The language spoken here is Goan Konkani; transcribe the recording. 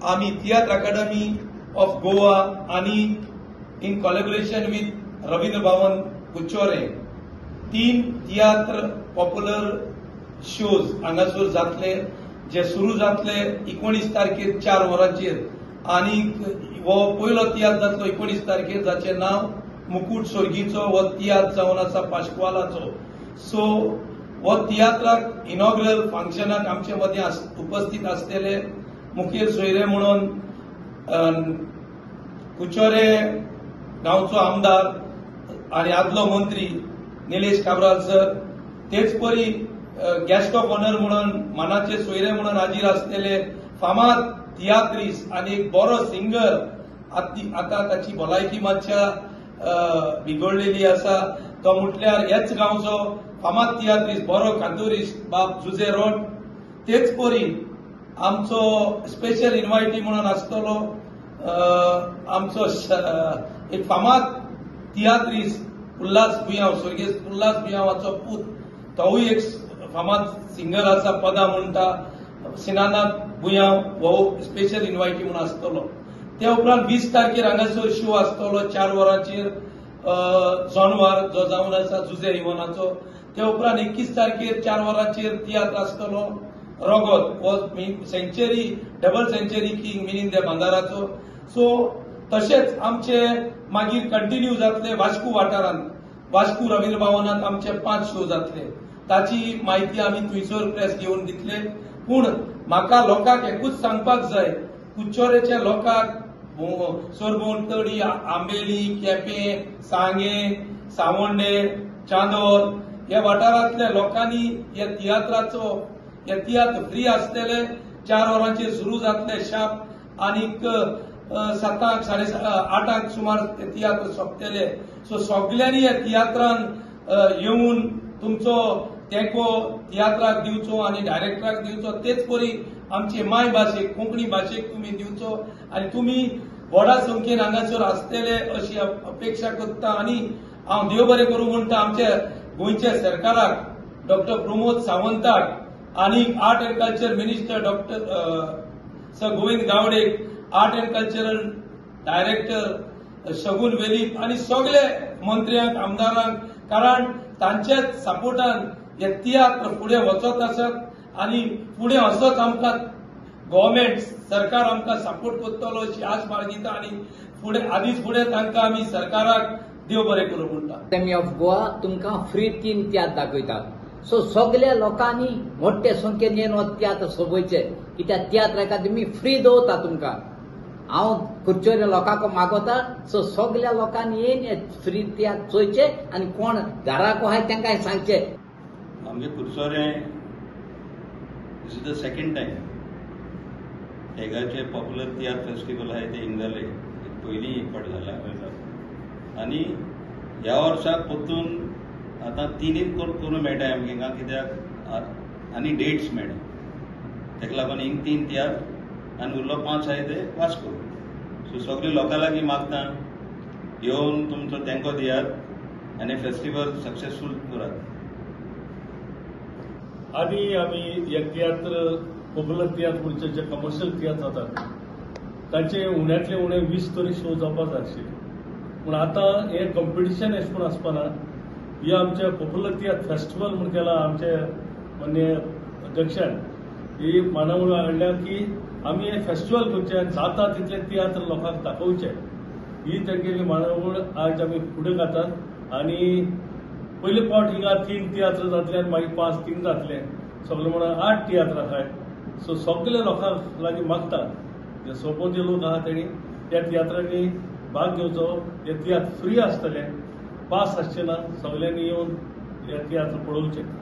आमी तियात्र अकादमी ऑफ गोवा आनी in collaboration with Ravindra Bhavan Curchorem 3 tiatr popular shows हांगासर जातले, जे सुरू जातले 19 तारखेर 4 वरांचेर. आनी हो पयलो तियात्र जातलो 19 तारखेर, जाचें नांव मुकूट सोर्गीचो हो तियात्र जावन आसा पाश्क्वालाचो. सो हो तियात्राक इनॉग्रल फंक्शनाक आमचे मदीं उपस्थित आसतले मुखेल सोयरे म्हणून कुचोरे गांवचो आमदार आनी आदलो मंत्री निलेश काब्राल सर, तेच परी गेस्ट ऑफ ऑनर म्हणून मानाचे सोयरे म्हणून हाजीर आसतले फामाद तियात्रीस आनी एक बरो सिंगर, आतां ताची भलायकी मातशा बिगडलेली आसा, तो म्हटल्यार ह्याच गांवचो फामाद तियात्रीस बरो कांतोरीस बाब जुझे रोट. तेच परी आमचो स्पेशल इन्वायटी म्हणून आसतलो आमचो एक फामाद तियात्रीस उल्हास बुयांव, स्वर्गेस्त उल्हास बुयांवाचो पूत, तोवूय एक फामाद सिंगर आसा, पदां म्हणटा, सिनानाथ बुयांव हो स्पेशल इन्वायटी म्हणून आसतलो. त्या उपरांत 20 तारखेर हांगासर शो आसतलो 4 वरांचेर जोनवार जो जावन आसा जुझे इवनाचो. त्या उपरांत 21 तारखेर 4 वरांचेर तियात्र आसतलो रोगोत, हो century double century king Milind बांदाराचो. सो तशेंच आमचे मागीर कंटिन्यू जातले वास्को वाठारांत, वास्को रवींद्र भवनांत आमचे 5 शो जातले, ताची म्हायती आमी थंयसर प्रेस घेवन दितले. पूण म्हाका लोकांक एकूच सांगपाक जाय, कुचोरेच्या लोकांक सरभोंवतणी आंबेली, केपें, सांगें, सावंडे, चांदोर ह्या वाठारांतल्या लोकांनी ह्या तियात्राचो, हे तियात्र फ्री आसतले, 4 वरांचेर सुरू जातले शार्प आनीक 7, 8:30 सुमार ते तियात्र सोंपतले. सो सगल्यांनी ह्या तियात्रान येवन तुमचो तेंको तियात्राक दिवचो आनी डायरेक्टराक दिवचो. तेच परी आमचे मायभाशेक कोंकणी भाशेक तुमी दिवचो आनी तुमी व्हडा संख्येन हांगासर आसतले अशी अपेक्षा करता. आनी हांव देव बरें करूं म्हणटा आमच्या गोंयच्या सरकाराक, डॉक्टर प्रमोद सावंताक आनी art and culture minister doctor sir Govind गावडेक, art and cultural director Shagun Velip आनी सगळे मंत्र्यांक, आमदारांक, कारण तांच्याच सपोर्टान हे तियात्र फुडें वचत आसत आनी फुडें असोच आमकां गव्हर्मेंट सरकार आमकां सपोर्ट करतलो अशी आस बाळगिता आनी फुडें आदींच फुडें तांकां आमी सरकाराक देव बरें करूं म्हणटा. अकादमी ऑफ गोवा तुमकां फ्री 3 तियात्र दाखयतात. सो सगल्या लोकांनी मोठे संख्येन येवन हो तियात्र सोबयचे, कित्याक तियात्र अकादमी फ्री दवरता तुमकां. हांव कुर्चोरे लोकांक मागोता, सो सगल्या लोकांनी येवन फ्री तियात्र चोयचे आनी कोण घराक आहाय तांकां सांगचे. आमगे कुर्चोरे this is the second time हेगाचे popular tiatr festival आहाय ते हिंग जाले, पयलीं एक फावट जाला आनी ह्या वर्साक परतून आतां 3 करूं मेळटा आमकां हिंगा, कित्याक आनी डेट्स मेळटा, ताका लागून हिंग 3 तियात्र आनी उरलो 5 आहाय ते वास्को. सो सगळे लोकां लागीं मागता येवन तुमचो तेंको दियात आनी फेस्टिवल सक्सेसफूल करात. आनी आमी हे तियात्र पॉप्युलर तियात्र म्हणजे जे कमर्शियल तियात्र जातात तांचे उण्यांतले उणे 20 तरी शो जावपाक जाय आशिल्ले, पूण आतां हें कॉम्पिटिशन अशें म्हूण आसपाना. हे आमचे पॉप्युलर तियात्र फेस्टिवल म्हूण केला आमचे माननीय अध्यक्षान, ही मानावळ हाडल्या की आमी हे फेस्टिवल करचें आनी जाता तितले तियात्र लोकांक दाखोवचे, ही तेंगेली मानावळ आज आमी फुडें घातात. आनी पयले फावट हिंगा 3 तियात्र जातले आनी मागीर 5 3 जातले, सगळे म्हणून 8 तियात्र आसाय. सो सगळे लोकांक लागीं मागता जे सोबत जे लोक आहा तेणी त्या तियात्रांनी भाग घेवचो. हे तियात्र फ्री आसतले, पास आसचे ना, सगळ्यांनी येवन हे तियात्र पळोवचे.